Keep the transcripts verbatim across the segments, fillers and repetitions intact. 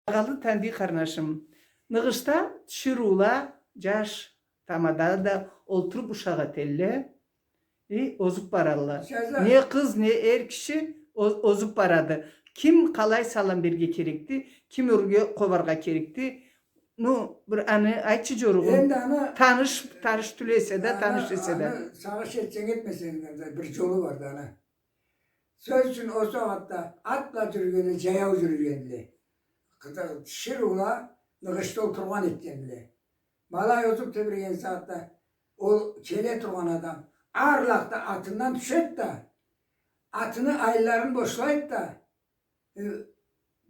Багъалы тандий къарнашым, Ныгъышда тиширыула, джаш тамада да олтуруб ушакъ этелле, и, озуб баралла. Шаза. Не къыз, не эр киши о-, озуб барады. Ким къалай салам берге керекди, ким ёрге къобаргъа керекди. Ну, бир аны айтчы, джоругъум. Энди аны, таныш, таныш тюл эсе да, аны, таныш эсе да. Аны сагъыш этсенг, этмесенг да, бир джолу барды аны. Сёз ючюн, ол сагъатда ат бла джюрюгенле, джаяу джюрюгенле. Къызы, тиширыула Ныгъышда олтургъан этгенле. Ма алай озуб тебреген сагъатда ол келе тургъан адам арлакъда атындан тюшед да, атыны айылларын бошлайд да, э,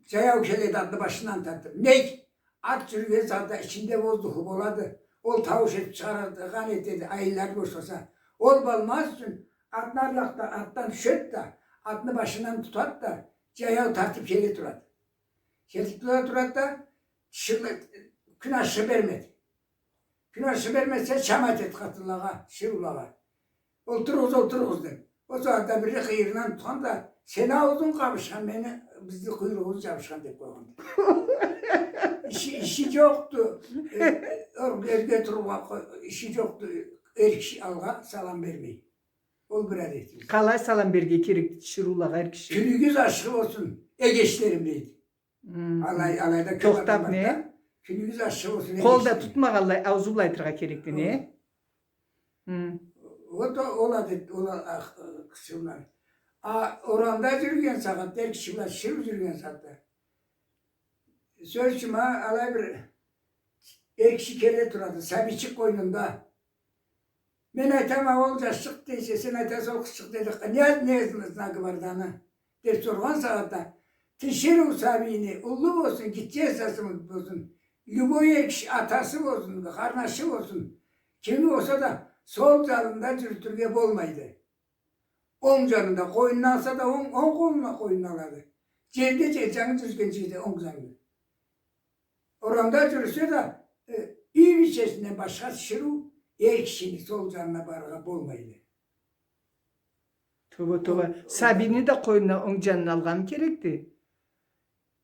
джаяу келед, атны башындан тартыб. Нек? Ат джюрюген сагъатда ичинде воздуху болады. Ол таууш этиб чыгъаргъан этеди, айылларын бошласа. Ол болмаз ючюн атны арлакъда атдан тюшед да, атны башындан тутад да, джаяу тартыб келе турад. Келтирип тура турады да, тиширыу, кюн ашыры бермеди. Кюн ашыры бермесе, чам айтады къатынлагъа, тиширыулагъа. Олтуругъуз, олтуругъуз, деп. Ол сагъатда бири къыйырындан тутхан да, сени ауузунг къабышхан, мени, бизни къуйругъубуз джабышхан, деп къойгъанды. Иши, иши джокъду. Э, э, ёрге турургъа къо-, иши джокъду. Эр киши алгъа салам бермей. Ол бир адетибиз. Къалай салам берге керекди тиширыулагъа эр киши? Кюнюгюз ашхы болсун, эгечлерим, дейди. Хы. Алай, алайда кёп адам барды да. Тохтап, не? Кюнюгюз ашхы болсун, эгечлерим. Къол да тутмагъанлай, ауузу былай айтыргъа керекди, не? Хы. Хы. Вот ол, ол адет, ол а-, ах-, къысымлар. А орамда джюрюген сагъатда, эр киши бла тиширыу джюрюген сагъатда. Сёз ючюн, а, алай бир эр киши келе турады, сабийчик къойнунда. Мен айтама, ол джашчыкъ дейсе, сен айтаса, ол къызчыкъ деди. Не, не знагы барды аны? Деп соргъан сагъатда, тиширыу сабийни, уллу болсун, гитче эсе болсун, любой эр киши, атасы болсун, къарнашы болсун, кими болса да, сол джанында джюрютюрге болмайды. Онг джанында, къойнуна алса да, онг, онг къолуна къойнуна алады. Джерде, джер, джангы джюрюген джерде, онг джанында. Орамда джюрюсе да, э, юй бийчесинден башха тиширыу эр кишини сол джанына барыргъа болмайды. Тоба, тоба. Сабийни да къойнуна, онг джанына алгъан керекди.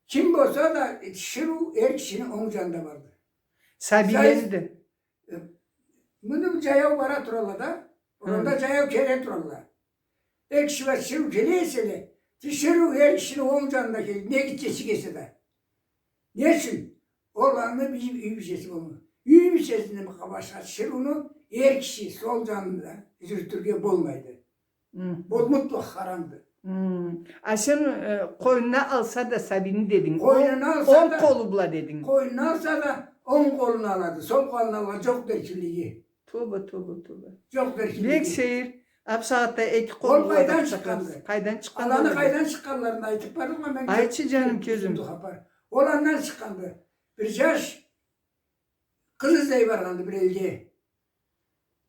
Ким болса да, э, тиширыу эр кишини онг джанында барды. Сабийлени да. Э, муну джаяу бара туралла да, орамда джаяу келе туралла. Эр киши бла тиширыу келе эселе, тиширыу эр кишини онг джанында келе, не гитчечик эсе да. Не ючюн? Ол аны бир юй бийчеси болмай. Юй бийчесинден башха тиширыуну эр киши сол джанында джюрютюрге болмайды. Хы. Ол мутлакъ харамды. Хы. А сен, э, къойнуна алса да сабийни дединг. Къойнуна алса да, онг къолу бла дединг. Къойнуна алса да, онг къолуна алады. Сол къолуна алгъа джокъду эркинлиги. Тоба, тоба, тоба. Джокъду эркинлиги. Бек сейир. А бусагъатда эки къол бла да къайдан чыкъгъанды? Къайдан чыкъгъанды? Аланы къайдан чыкъгъанларын айтып бардым, ма мен. Айтчы, джаным, кёзюм. Ол андан чыкъгъанды. Бир джаш къыз излей баргъанды бир элге.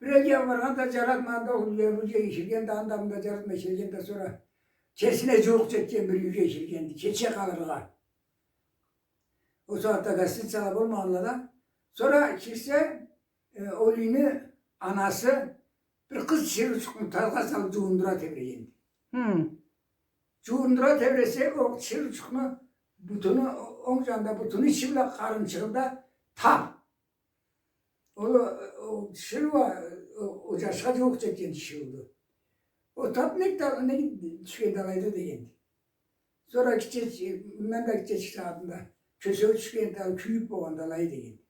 Бир элге баргъан да, джаратмагъан да, ол элге келген да, анда-мында джаратмай келген да, сора кесине джууукъ джетген бир юйге келгенди, кече къалыргъа. Ол сагъатда гостиницала болмагъанла да. Сора кирсе, э, ол юйню анасы бир къыз тиширыучукъну тазгъа салып джуундура тебрегенди. Хы. Джуундура тебресе, ол тиширыучукъну бутуну, онг джанында бутуну ичи бла къарынчыгъында тап. Ол, ол тиширыу а, ол, ол джашха джууукъ джетген тиширыуду. Ол тап нек да, нек тюшгенди алайда дегенди. Сора гитче, мындан да гитчечик сагъатында кёсеу тюшгенди, кюйюп болгъанды алай дегенди.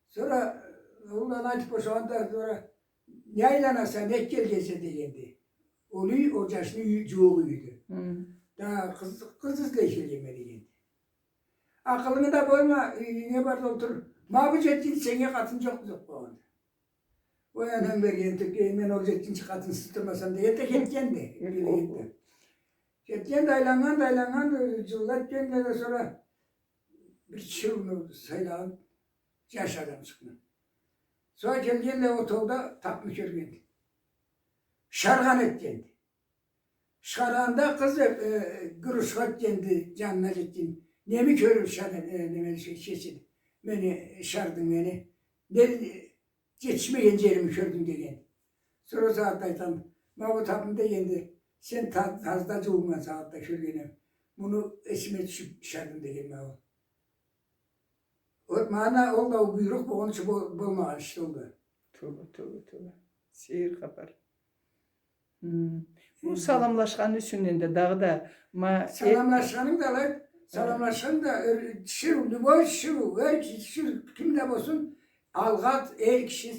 Сора ол аны айтып бошагъанда, сора не айланаса, нек келгенсе дегенди. Ол юй, ол джашны юйю, джууукъ юйюдю. Хы. Да къыз, къыз излей келгенме дегенди. Акъылынгы да бойма, юйюнге бар да олтур. Ма бу джетгинчи сеннге къатын джокъду деп къойгъанды. Ой, анам берген тюркейин, мен ол джетгинчи къатынсыз турмасам, дегенди да кетгенди. Кетгенди, айланнганды, айланнганды, джылла ётгенди да, сора бир тиширыуну сайлагъан джаш адамчыкъны. Сора келгенди, ол тауда тапны кёргенди. Ышаргъан этгенди. Ышаргъанда къыз, э, гырушха этгенди, джанына джетген. Неми кёрюп ышар-, э, неме, ше-, шешиди. Мени ышардынг, мени. Не, джетишмеген джерими кёрдюнг деген. Сора ол сагъатда айтхан, ма бу тапны дегенди, сен та-, тазда джуууннган сагъатда кёргенем. Муну эсиме тюшюп ышардым деген ма бу. Вот, мана ол да ол буйрукъ болгъунчу бол-, болмагъан иш ол да. Тоба, тоба, тоба. Сейир хапар. Хы. Бу саламлашханны юсюнден да дагъыда ма-, э, саламлашханынг да алай, саламлашханынг да, э, тиширыу, любой тиширыу, эр киши тиширыу, ким да болсун, алгъа эр киши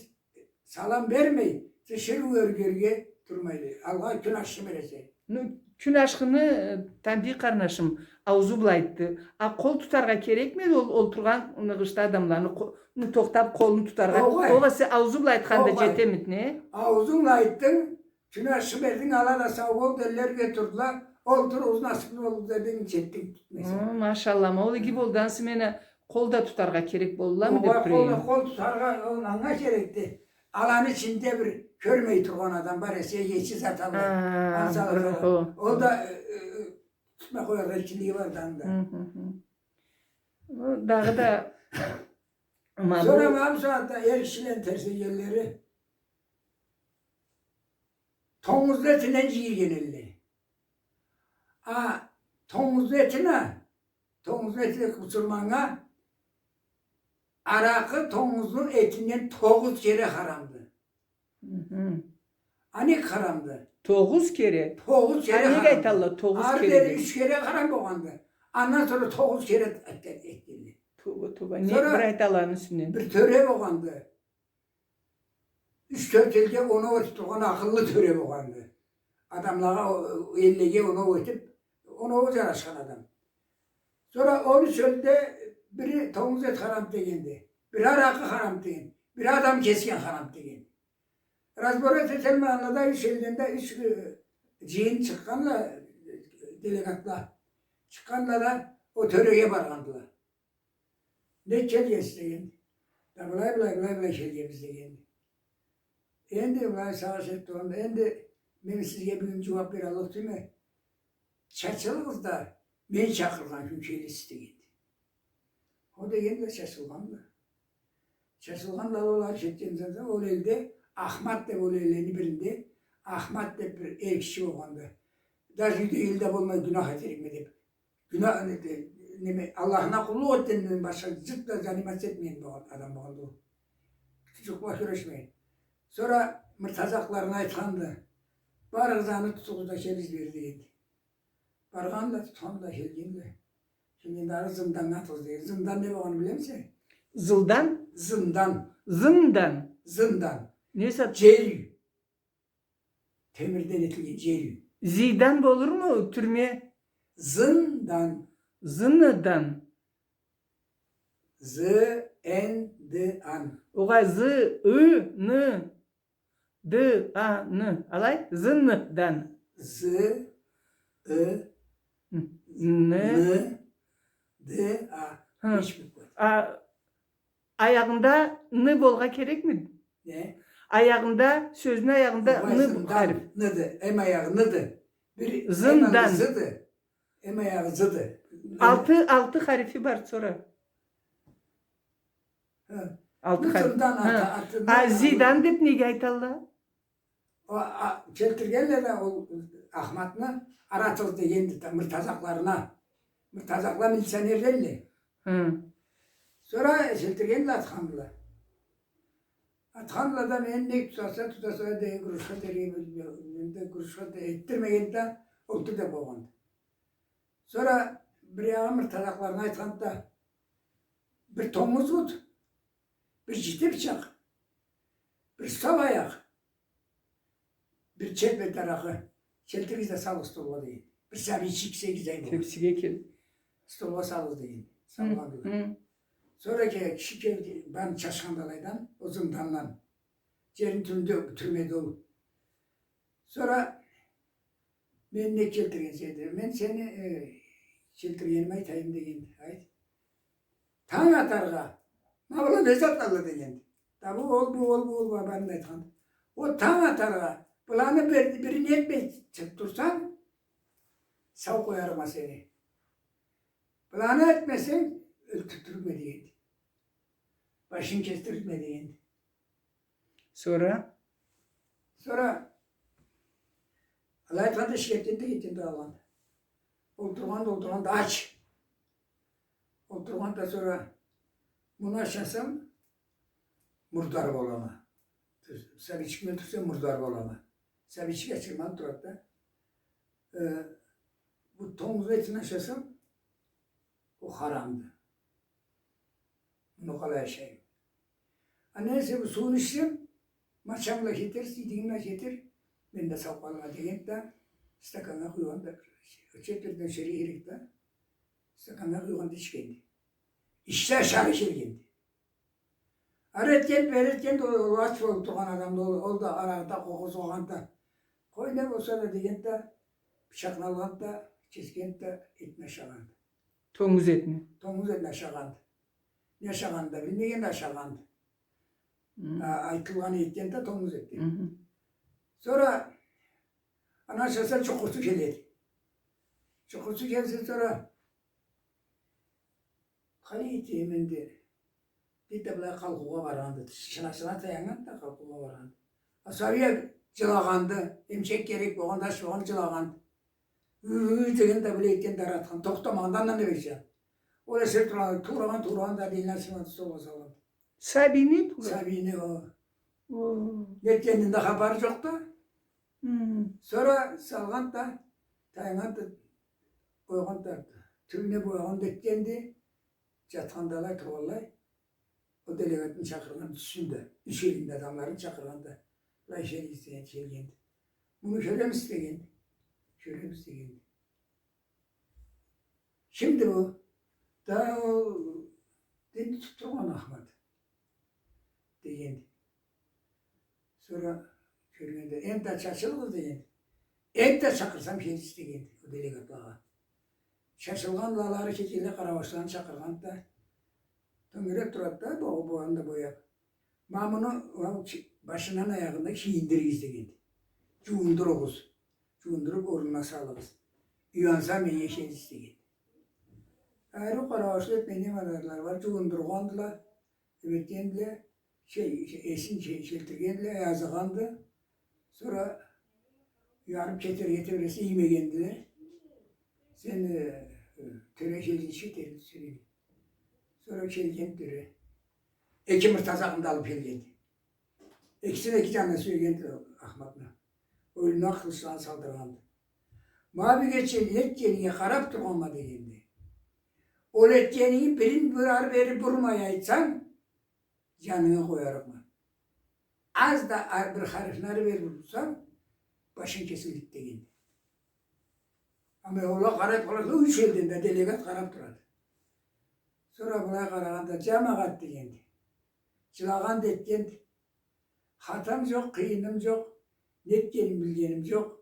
салам бермей, тиширыу ёрге-ёрге турмайды. Алгъа кюн ашхы бересе. Ну, кюн ашхыны, э, Тамбий къарнашым, аузу бла айтды. А къол тутаргъа керекмиди ол олтургъан ныгъышда адамланы къо-, ну, тохтап къолун тутаргъа? Огъай. Огъесе аузу бла айтхан да джетемиди, не? Аузунг бла айтдынг, кюн ашхы бердинг, ала да сау бол дерлик, турдула, олтур, узун насыплы бол дединг, джетдинг, тутмаса. О, машалла, ма ол иги болду, ансы мени къол да тутаргъа керек болурламы деп турайым. Огъай, къол, къол тутаргъа, ол анга керекди. Аланы ичинде бир кёрмей тургъан адам бар эсе, эгечи зат алай. Ха, ансы алай. Ол да, э, э, тутмай къояргъа эркинлиги барды анда. Хы, хы, хы. Дагъыда ма бу... Сора ма бусагъатда эр кишилени терс дегенлери тонгузну этинден джийирген элле. А тонгузну этине, тонгузну эти бусурманнга аракъы тонгузну этинден тогъуз кере харамды. Хы. А нек харамды? Тогъуз кере? Тогъуз кере харамды. А нек айталла тогъуз кере деп? Ары дери юч кере харам болгъанды. Андан сора тогъуз кере эт-, эт-, этгенди. Тоба, тоба. Не бир айталланы юсюнден? Бир тёре болгъанды. Юч-тёрт элге оноу этип тургъан акъыллы тёре болгъанды. Адамлагъа, о, эллеге оноу этип, оноуу джарашхан адам. Сора он юч элде бири тонгуз эт харам дегенди, бири аракъы харам деген, бири адам кесген харам деген. Разбор эте тургъанлада юч элден да юч, э, джыйын чыкъгъанла, э, делегатла чыкъгъанла да ол тёреге баргъандыла. Нек келгенсиз деген. Да былай, былай, былай, былай келгенбиз деген. Энди былай сагъыш этди, энди мен сизге бюгюн джууап бераллыкъ тюйюлме. Чачылыгъыз да, мен чакъыргъан кюн келирсиз дегенди. Ол дегенди да чачылгъанды. Чачылгъанды, ол ары кетгенди да, ол элде Ахмат деп, ол эллени биринде Ахмат деп бир эр киши болгъанды. Даже юйде элде болмай, гюнах этерикме деп. Гюнах, неме, Аллахына къуллукъ этгенден башха зат бла заниматься этмеген болгъан адам болгъанды ол. Джукъ бла кюрешмеген. Сора мыртазакъларына айтханды. Барыгъыз аны тутугъуз да келигиз бери дегенди. Баргъанла, тутханла, келгенле. Келгенде ары зынданнга атыгъыз деген. Зындан не болгъанын билемисе? Зылдан? Зындан. Зындан. Зындан. Не зат? Джел юй. Темирден этилген джел юй. Зидан болурму, тюрме? Зындан. Зыныдан. З, Н, Д, Ан. Огъай, З, Ы, Ны. Д, А, Ны. Алай? Зыныдан. З, Ы, Ны. Ны, Д, А. Хы. Беш буква. А, аягъында Ны болгъа керекмиди? Не? Аягъында, сёзню аягъында Ны хариф. Ныды. Эм аягъы Ныды. Бир зындан. Эм аягъы Зыды. Алты, алты харифи бар сора. Хы. Алты хариф. Хы. А Зидан деп неге айталла? О, а, келтиргенле да ол Ахматны, ары атыгъыз дегенди да мыртазакъларына. Мыртазакъла милиционерле. Хы. Сора келтиргенле атхандыла. Атхандыла да, мен нек тутаса, тутаса деген, грушка дерге, мен да грушка да этдирмеген да, олтур да болгъанды. Сора бир аягъы мыртазакъларына айтханды да, бир тонгуз бут, бир джити бычакъ, бир стол аякъ, бир челпет аракъы. Келтиригиз да салыгъыз столгъа деген. Бир сабийчик, сегиз ай болгъан. Тепсиге кел. Столгъа салыгъыз деген. Салгъандыла. Хы. Сора ке-, киши келди, барын чачханды алайдан, ол зындандан. Джерни тюбюнде, тюрмеде ол. Сора мен не келтирген сени? Мен сени, э, келтиргеними айтайым дегенди. Айт. Танг атаргъа, ма была не затладыла дегенди. Да бу ол, бу ол, бу ол, бу барын да айтханды. Ол танг атаргъа, быланы бир, бирин этмей чыгъып турсанг, сау къоярыкъма сени. Быланы этмесенг, ёлтюртюрюкме дегенди. Башынгы кесдиририкме дегенди. Сора? Сора алай айтханда, ишге кетгенди, кетгенди, алгъанды. Олтургъанды, олтургъанды, ач. Олтургъанды да сора Муну ашасам, мурдар болама. Сабийчикни ёлтюрсем, мурдар болама. Сабийчик ачырманыб турады да. Э, бу тонгуз этин ашасам, ол харамды. Муну къалай ашайым? Андан эсе бу сууну ичсем, мачам бла кетер, сийдигим бла кетер, мен да сау къалама дегенди да, стаканнга къуйгъанды да, четвертьден ичерге керек да, стаканнга къуйгъанды, ичгенди. Ичди, ашагъы келгенди. Ары этгенди, бери этгенди, ол, ол ач болуб тургъан адамды, ол, ол да арагъы да къогъуз болгъанды. Къой, не болса да дегенди да, бычакъны алгъанды да, кесгенди да, этин ашагъанды. Тонгуз этни. Тонгуз этин ашагъанды. Не ашагъанын да билмегенди, ашагъанды. Мгм. А, айтылгъанын этгенди да, тонгуз этни. Мгм. Сора аны ашаса, джукъусу келеди. Джукъусу келсе, сора къалай этейим энди? Дейди да, былай къалкъыугъа баргъанды. Шынасына таяннган да къалкъыугъа баргъанды. А сабий джылагъанды. Эмчек керек болгъанды, ач болгъанды, джылагъанды. Ы-ы-ы деген да, былай этген да, аратхан. Тохтамагъанды, андан да бетер. Ол эсе тургъан, тургъан, тургъан да, элин ачмай столгъа салгъанды. Сабийни тургъан? Сабийни, о. О. Нетгенин да хапары джокъду. Хм. Сора салгъанды да, таяннган да, къойгъан да, тюбюне боягъан да этгенди. Джатханда алай, тургъанлай, ол делегатны чакъыргъан, тюшюн да, юч элни адамларын чакъыргъан да, былай келигиз дегенди, келгенди. Муну кёремисиз дегенди. Кёремиз дегенди. Кимди бу? Да ол, дейди, тутуб тургъан Ахмат дегенди. Сора кёргенде, энтда чачылыгъыз дегенди. Энтда чакъырсам келирсиз дегенди ол делегатлагъа. Чачылгъанла, алары кетгенле, къарабашланы чакъыргъанды да, тёнгерек турады да, бо-, боянны да бояб. Ма муну, ма бу ки-, башындан аягъына кийиндиригиз дегенди. Джуундуругъуз. Джуундуруб орнуна салыгъыз. Уянса, меннге келирсиз дегенди. Ариу къарабашла этмей, не бардыла, джуундургъандыла. Эм этгендиле, шей, шей, эсин шей, шелтиргендиле, языгъанды. Сора уяныб кетерге тебресе, иймегендиле. Сен, э, э, тёре келгинчи кетерик, сюрюрюк. Сора келген тёре. Эки мыртазакъны да алыб келгенди. Экисин эки джанына сюегенди Ахматны. Боюнуна къылычланы салдыргъанды. Ма бюгече этгенинге къараб тургъанма дегенди. Ол этгенинги бирин бир ары-бери бурмай айтсанг, джанынга къоярыкъма. Аз да ар-, бир харифни ары-бери бурсанг, башынг кесиллик дегенди. Амма ол къараб турады, юч элден да делегат къараб турады. Сора былай къарагъанда, джамагъат дегенди. Джылагъанды, этгенди. Хатам джокъ, къыйыным джокъ, нетгеним билгеним джокъ.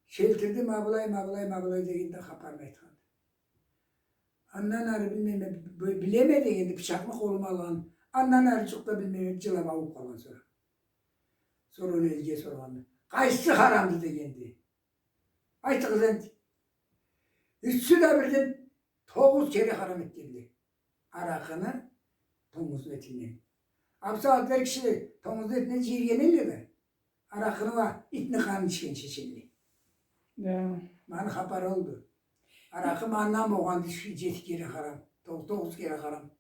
Шелтирди, ма былай, ма былай, ма былай дегенде, хапарын айтханды. Андан ары билмейме, б-, билеме дегенди, бычакъны къолума алгъан. Андан ары джукъ да билмейме, джылаб ауууб къалгъан сора. Сора ол элге соргъанды. Къайсы харамды дегенди. Айтыгъыз энди. Ючюсю да бирден тогъуз кере харам этгенди. Аракъыны, тонгузну этинден. Бусагъатлары киши тонгузну этинден джийиргенелле да, аракъыны уа итни къанын ичгенча ичелле. Да. Муну хапары олду. Аракъы мандан болгъанды джети кере харам, то-, тогъуз кере харам.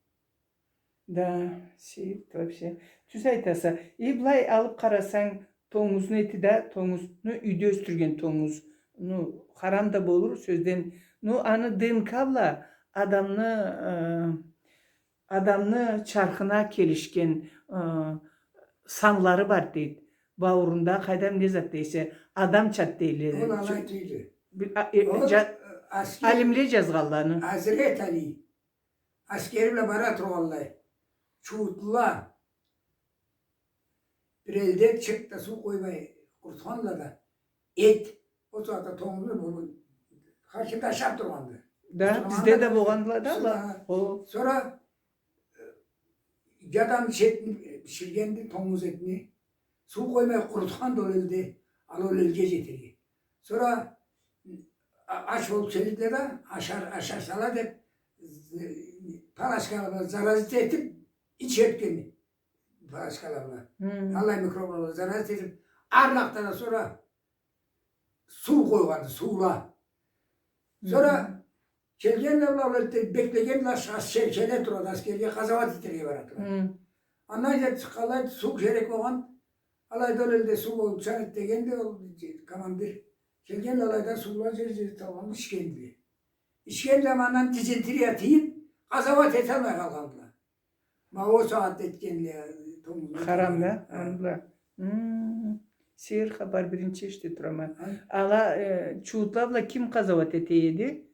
Да, сейир, вообще. Тюз айтаса. И былай алыб къарасанг, тонгузну эти да, тонгузну юйде ёсдюрген тонгуз. Ну, харам да болур, сёзден. Ну, аны ДНК бла адамны, э, адамны чархына келишген, э, санлары бар дейди. Бауурунда, къайдам, не зат дейсе, адам чат дейле. Ол алай тюйюл. Бир, а, э, ол, джа-, э, аскер-, алимле джазгъанла аны. Азрет Али. Аскери бла бара тургъанлай, чуутла бир элде чырт да суу къоймай къурутханла да, эт, ол сагъатда тонгузну бу-, хар ким да ашаб тургъанды. Да, бизде да болгъандыла да, сора, ала. О. Сора, э, джат адам этни биширгенди, тонгуз этни. Суу къоймай къурутханды ол элде, ала ол элге джетерге. Сора, а-, ач болуб келдиле да, ашар, ашарсала деб, з-, палочкала бла заразить этиб, ич этгенди. Палочкала бла. Хы. Аллай микробла бла заразить этиб, арлакъда да сора суу къойгъанды, суула. Сора, хы, Келгенле, была, ол элде беклегенле, аш-, аш-, келе турады, аскерге къазауат этерге барадыла. Хы. Андан кёре чыкъгъанлай, суу керек болгъан. Алайда ол элде суу болуп чан эди дегенде, ол командир. Келгенле алайда суула жер-жер табылгъан, ичгендиле. Ичген замандан тизинтирге тийип, къазауат эталмай къалгъандыла. Ма ол сагъатда этгенле, томузну... Харам да, ха, аны бла. Хм, сейир хапар, биринчи эшите турама. Ха? Ала, э, чуутла бла ким къазауат эте эди?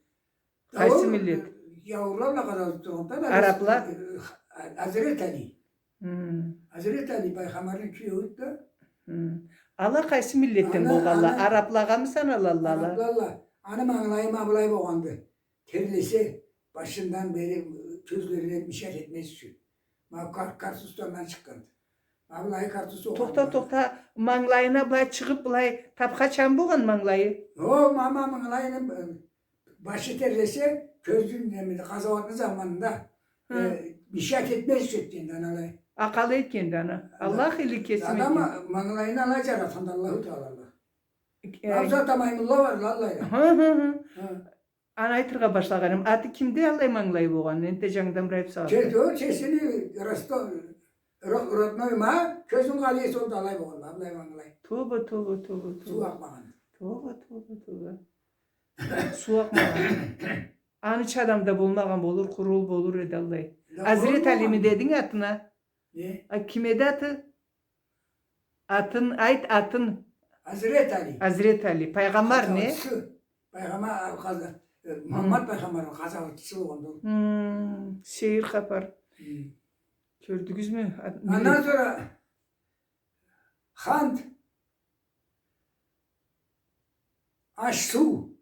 Къайсы миллет? Гяууурла бла къазауат тургъанды да, арапла? Э, Хазрет Али. Хм. Хазрет Али пайгъамбарны киеуюдю да. Хм. Ала къайсы миллетден болгъанла? Аны, аны араплагъамы саналалла ала? Араплагъа. Аны мангылайы ма былай болгъанды. Терлесе, башындан бери кёзлерине мешать этмез ючюн. Ма кар-, картуз да андан чыкъгъанды. Ма былайы картуз болгъанды. Тохта, тохта, мангылайына былай чыгъып, былай тапха чан болгъан мангылайы? О, ма, ма мангылайыны, э, башы терлесе, кёзюн, неме, къазауатны заманында, хы, э, мешать этмез ючюн этгенди аны алай. Акъыллы этгенди аны. Аллах или кесим этгенди. Адам мангылайын алай жаратханды Аллаху Таала. Э, Абзата маймунла бар, аллай. Хы, хы, хы. Хы. Аны айтыргъа башлагъаным. Аты кимди аллай мангылайы болгъан? Энтта жангыдан бир айтып салгъан. Кеси, о, кесини Ростов, ро-, родной ма, кёзюн къалай эсе ол да алай болгъан, аллай мангылай. Тоба, тоба, тоба, тоба. Суу акъмагъан. Тоба, тоба, тоба. Суу акъмагъан. Аныча адам да болмагъан болур, къуру болур эди аллай. Хазрет Алими дединг атына? Не? А ким эди аты? Атын, айт, атын. Хазрет Али. Хазрет Али. Пайгъамбар не? Къазауатчысы. Пайгъамбар, а, къаза-, э, Мухаммад пайгъамбарны къазауатчысы болгъанды ол. Хм, сейир хапар. Хм. Кёрдюгюзмю? Андан сора хант, аш-суу,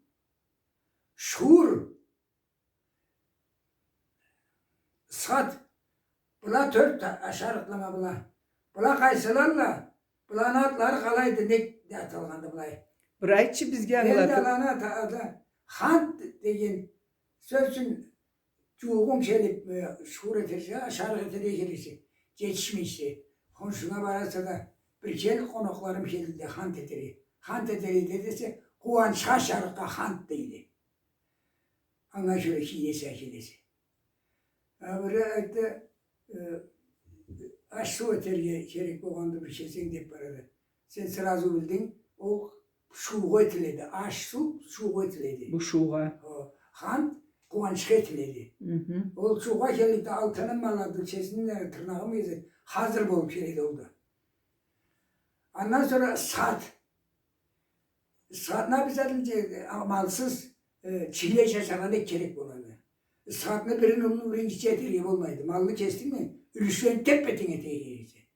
шуур, схат. Была тёрт а-, ашарыкъла ма была. Была къайсылалла, быланы атлары къалайды, нек да аталгъанды былай? Бир айтчы, бизге ангылатып. Энди аланы ата-, ата-, хант деген сёз ючюн жуугъунг келип, э, шуур этерча, ашарыкъ этерге келесе, жетишмейсе, хоншунга бараса да, бир кел, къонакъларым келди да, хант этерге. Хант этерге десе, къууанчха, ашарыкъгъа хант дейди. Анга кёре кийине эсе, келесе. А бири айтды, э, аш-суу этерге керек болгъанды бир кесенг деп барады. Сен сразу билдинг, ол шуугъа этиледи. Аш-суу шуугъа этиледи. Бу шуугъа. О, хант къууанчха этиледи. Хы-хы. Ол шуугъа келди да, алтыным ма алады, кесини тырнагъымы эзе, хазыр болуп келеди ол да. Андан сора схат. Схатны биз адынча, э, амалсыз, э, чийле жасагъаннга керек болады. Схатны бирин уллу, бирин кичи этерге болмайды. Малны кесдингми, юлюшгенин теппе-тенг этерге керекди.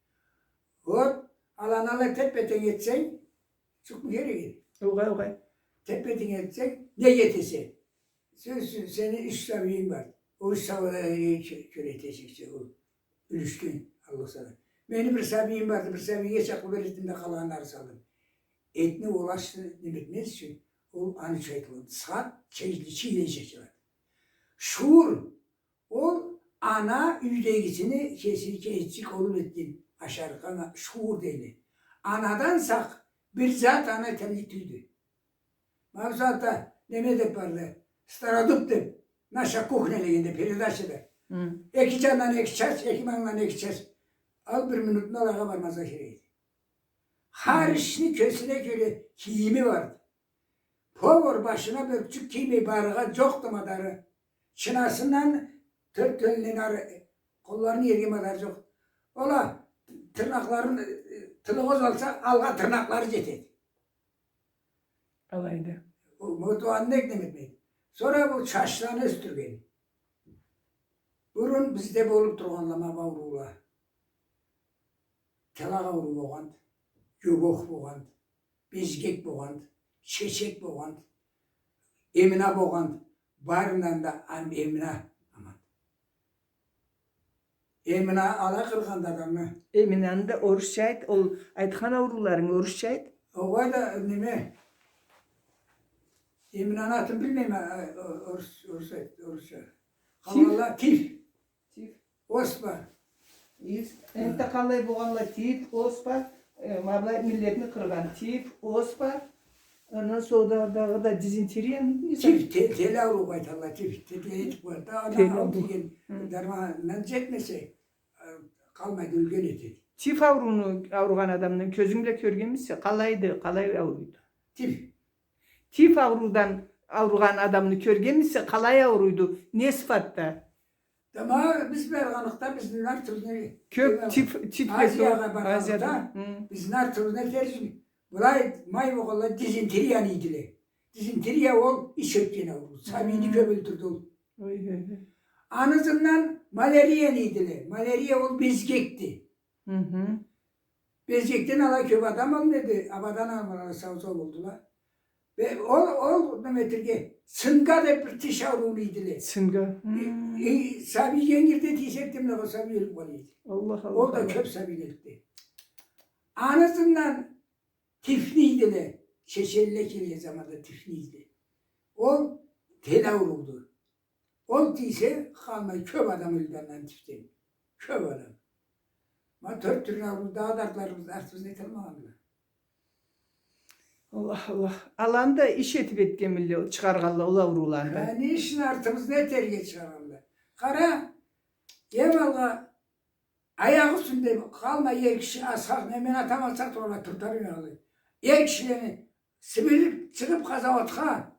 Вот, аланы алай теппе-тенг этсенг, жукъ керек эди. Огъай, огъай. Теппе-тенг этсенг, не этесе? Сен, сен, сени юч сабийинг бар. Ол юч сабийге кё-, кёре этесиз, ол юлюшген, Аллах сагъа. Мени бир сабийим барды, бир сабийге чакълы бердим да, къалгъанларын салдым. Этни ол ашны неме этмез ючюн, ол аны ючюн айтылгъан. Схат, чийле, чийле чачылады. Шуур, ол ана юйдегисини кеси, кесичик болуп этген ашарыкъгъа шуур дейди. Анадан сакъ бир зат аны этерлик тюйюлдю. Ма бусагъатда неме деп барды, Стародуб деп, «Наша кухня» дегенде, передачада. Хы. Эки жандан эки час, эки мангдан эки час. Ал бир минутну алайгъа бармазгъа керек эди. Хар ишни кесине кёре кийими барды. Повар башына бёркчюк киймей барыргъа жокъду мадары. Чынасындан тёрт тёлюнден ары къолларын иерге мадары жокъ. Ол а тырнакъларын, э, тылыгъыз алса, алгъа тырнакълары жетеди. Алайды. Ол, вот, ол аны неме этмейди. Сора бу чачланы ёсдюрген. Бурун бизде болуп тургъанла ма бу ауруула. Талакъ ауруу болгъанды, ёбокъ болгъанды, безгек болгъанды, чечек болгъанды, эмина болгъанды. Барындан да ам-, эмина аман. Эмина ала къыргъанды адамны. Эминаны да орусча айт, ол айтхан аурууларынгы орусча айт. Огъай да, неме, эминаны атын билмейме, а, о-, орус, орус айт, орусча. Тиф. Къалгъанла тиф. Тиф. Оспа. Из-, энтта къалай болгъанла тиф, оспа, э, ма былай миллетни къыргъан тиф, оспа. Андан сора да, дагъыда дизентерия, не зат? Тиф, те-, тел ауруу айталла, тиф, тел, тел, тел ауруу. Андан алып келген дармандан джетмесе, э, къалмайды, ёлген этеди. Тиф аурууну ауругъан адамны кёзюнг бла кёргенмисе, къалайды, къалай ауруйду? Тиф. Тиф ауруудан ауругъан адамны кёргенмисе, къалай ауруйду? Не сыфатда? Да ма биз баргъанлыкъда бизни артыбызны кёп тиф, тиф Азиягъа баргъанлыкъда, Азияда. Бизни артыбызны терс, былай май болгъанла дизентерияны ийдиле. Дизентерия ол ич ётген ауруу. Сабийни кёп ёлтюрдю ол. Ой, ой, ой. Аны ызындан малярияны ийдиле. Малярия ол безгекди. Безгекден алай кёп адам алынады, абадан алгъанла сау-сау болдула. Ве ол, ол неме этерге, цинга деп бир тиш аурууну ийдиле. Цинга. Э, э, сабий дженгирде тийсе, тимле ол сабий ёлюп къала эди. Аллах, Аллах, Аллах. Ол да кёп сабий ёлтюрдю. Аны ызындан тифни ийдиле, чеченле келген заманда тифни ийдиле. Ол тел аурууду. Ол тийсе, къалмай, кёп адам ёлдю андан тифден. Кёп адам. Ма тёрт тюрлю ауруу, дагъыда артларыбыз, артыбызны эталмагъандыла. Аллах, Аллах. Аланы да иш этип этгенмиле, чыгъаргъанла ол аурууланы да. Ха, не ишни артыбызны этерге чыгъаргъанла. Къара, эм алгъа Аякъ юсюнде къалмай эр киши асхакъ, не мен атам асхакъ тургъанлай, туртарым алай. Эр кишилени сибирип чыгъып къазауатха,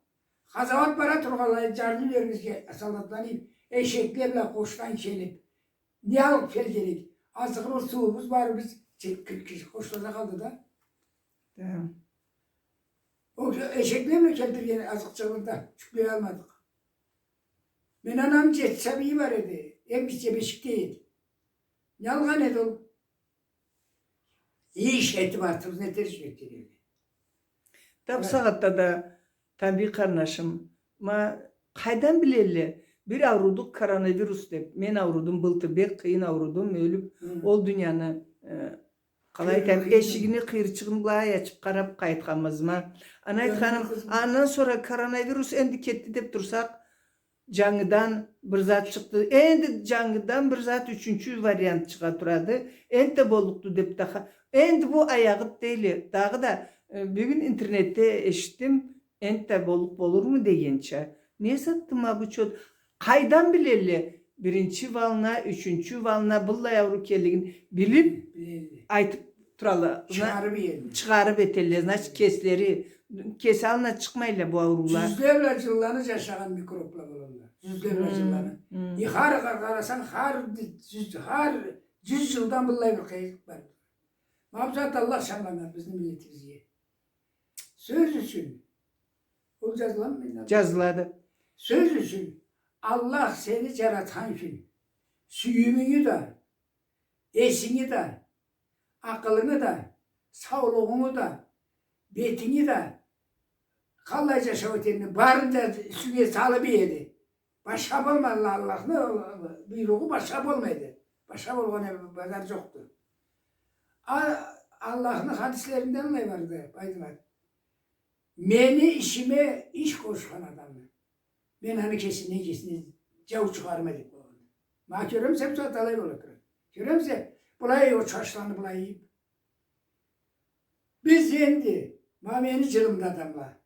къазауат бара тургъанлай, джарлы юлерибизге солдатланы эшекле бла къошдан келип, не алып келгенек? Азыгъыбыз, сууубуз бар, биз чы-, кы-, кы-, къошлада къалды да. Да. Ол эшекле бла келтирген азыкъчыгъыбызны да джюклеялмадыкъ. Мен анамы джети сабийи бар эди, эм кичи бешикде эди. Не алгъан эди ол? Иш этип, артыбызны этерик эди. Да бусагъатда да, Тамбий къарнашым, ма, къайдан билелле? Бир ауруду коронавирус деп. Мен аурудум былтыр, бек къыйын аурудум, ёлюп, ол дунияны, э, къалай айтайым, эшигини къыйырчыгъын былай ачып къарап къайтханбыз ма. Аны айтханым, андан сора коронавирус энди кетди деп турсакъ, джангыдан бир зат чыкъды. Энди джангыдан бир зат, ючюнчю вариант чыгъа турады. Энтда боллукъду деп даха. Энди бу аягъыт дейле. Дагъыда, э, бюгюн интернетде эшитдим, энтда боллукъ болурму дегенча. Не затды ма бу чот? Къайдан билелле? Биринчи волна, ючюнчю волна, быллай ауруу келлигин билип, айтып туралла. Чыгъарып иелле. Чыгъарып этелле. Значит, кеслери, кеси аллына чыкъмайла бу ауруула. Джюзле бла джылланы джашагъан микробла болалла. Джюзле бла джылланы. Хар къа-, къарасанг, хар джюз, хар джюз джылдан быллай бир къыйынлыкъ бар. Ма бусагъатда Аллах чамланнган бизни миллетибизге. Сёз ючюн. Ол джазыламы менде? Джазылады. Сёз ючюн, Аллах сени джаратхан кюн сюйюмюнгю да, эсинги да, акъылынгы да, саулугъунгу да, бетинги да, къаллай джашау этгенинги барын да юсюнге салып иеди. Башха болмай, Аллахны буйругъу башха болмайды. Башха болгъан бир базар джокъду. А-, Аллахны хадислеринден алай барды, Байдымат. Мени ишиме иш къошхан адамны мен аны кесинден, кесинден джау чыгъарма деп къойгъанды. Ма кёремисе, бусагъатда алай бола турады. Кёремисе, былай ол чачланы былай ийип. Биз энди, ма мени джылымда адамла.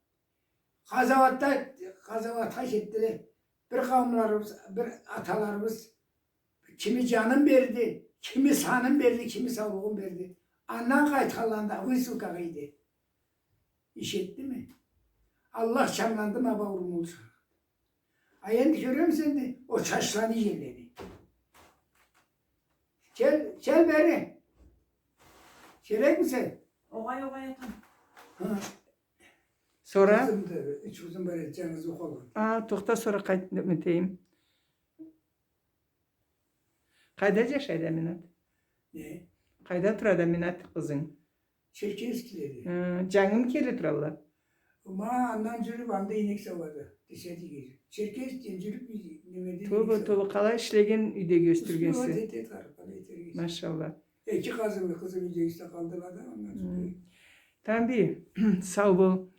Къазауатда, къазауатха кетдиле. Бир къауумларыбыз, бир аталарыбыз кими джанын берди, кими санын берди, кими саулугъун берди. Андан къайтханларында высылкагъа ийди. Иш этдими? Аллах чамланды ма бу ауруну ол сагъатда. А энди кёремисе энди, ол чачланы иеллени. Кел, кел бери. Керекмисе? Огъай, огъай, атам. Хы. Сора? Къызым да, юч къызым бар эди, джангыз ол къалгъан. А, тохта, сора къайт, неме этейим. Къайда джашайды Аминат? Не? Къайда турады Аминат къызынг? Черкесскейледе. Хы, джангымы келе туралла? Ма андан джюрюп, анда ийнек сауады. Десятиге. Черкесскеден джюрюп, немеде ийнек сауады. Тоба, тоба, къалай ишлеген, юйдеги ёсдюргенсе. Успевать этеди, къалай этерге. Машалла. Эки къызымы, къызым юйдегиси да къалдыла да, андан сора. Тамбий, сау бол.